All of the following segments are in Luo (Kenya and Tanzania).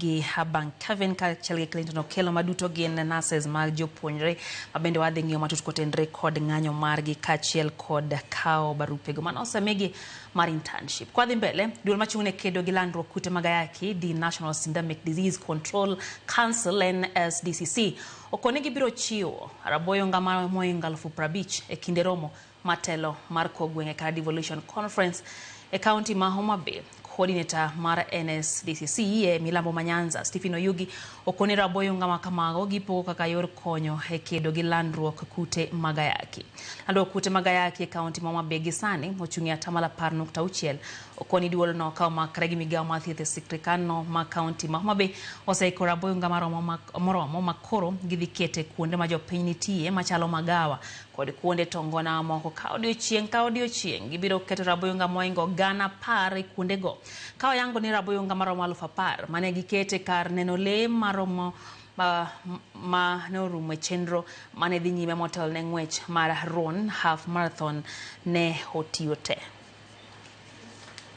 gi Abang Kevin kaachiel gi Clinton Okello maduto gin nurses mag jopuonjre ma bende wadhi ng'iyo matut kotenre kod ng'anyo margi kaachiel kod kawo barupego mane osemigi mar internship. Kwadhi mbele, duol machung' ne kedo gi landruok kute mag ayaki, the National Syndemic Disease Control Council NSDCC, okoni gibiro chiwo raboyonga ma moingo 50,000 e kinde romo matelo mar kogweng' e kar Devolution Conference e kaunti ma Homa Bay. Coordinator mar NSDCC e milambo ma Nyanza, Stephen Oyugi, okoni raboyunga ma kamago gipogo kaka yor konyo e kedo gi landruok kute mag ayaki. Landruok kute mag ayaki e kaunti ma Homa Bay gi sani ochung' e atamalo 10.6. Okoni duolno ka omakre gi migawo mar thieth e sirkandno ma kaunti ma Homa Bay oseiko raboyunga maromo moromo ma koro gidhi kete kuonde ma jopiny nitie machalo magawa kod kuonde tongona moko ka odiochieng' ka odiochieng' gibiro keto raboyunga moingo 10,000 e kuondego. Ka oyango ni raboyunga maromo 10,000 mane gikete kar neno lee maromo ma ne orumo e chenro mane dhi nyime motelo ne ng'wech mar Run Half Marathon ne otiyo te.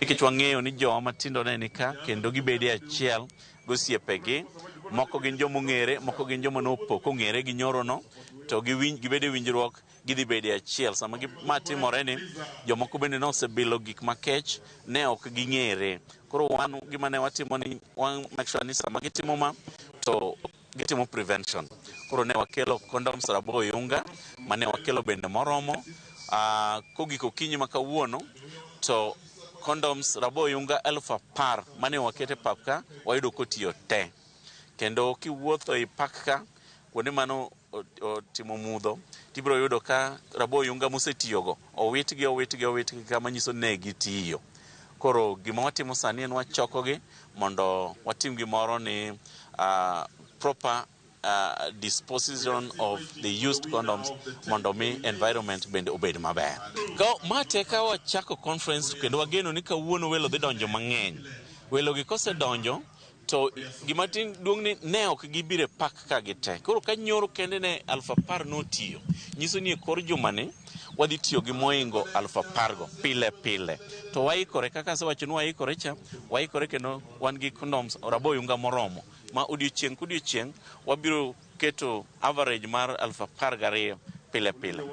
Nikech wang'eyo ni jowa matindo ne ni ka kendo gibede achiel gosiepegi, moko gin joma ong'ere, moko gin joma nopo kong'ere gi nyorono, to gibedo e winjruok, gidhi bedo e achiel. Sama ma timore ni, jomoko bende nosebilo gik makech, ne ok ging'ere. Koro wan gima ne watimo ni, wa make sure ni sama gitimo ma, to gitimo prevention. Koro ne wakelo condoms raboyunga, mane wakelo bende moromo. Kogik okinyi ma kawuono, to condoms raboyunga 10,000 mane wakete pap ka, wayudo kotiyo te. Kendo kiwuotho e park ka, kuonde mano otimo mudho, tibiro yudo ka raboyunga mosetiyogo owitgi owitgi owitgi kama nyiso ne gitiyo. Koro gima watimo sani en wachokogi mondo watim gimoro ni proper disposition of the used condoms mondo mi environment bende obed maber. Ma te ka wachako conference kendo wageno ni kawuono welo dhi donjo mang'eny. Welo gi kosedonjo to gima tin duong' ni ne ok gibiro e park ka gite. Koro ka nyoro kende ne 10,000 notiyo, nyiso ni e kor jumani wadhi tiyo gi moingo 10,000 go pile pile. To waikore kaka asewacho ni waikore cha, waikore kendo wan gi condoms raboyunga moromo ma odiochieng' kodiochieng' wabiro keto average mar 12,000 pile pile.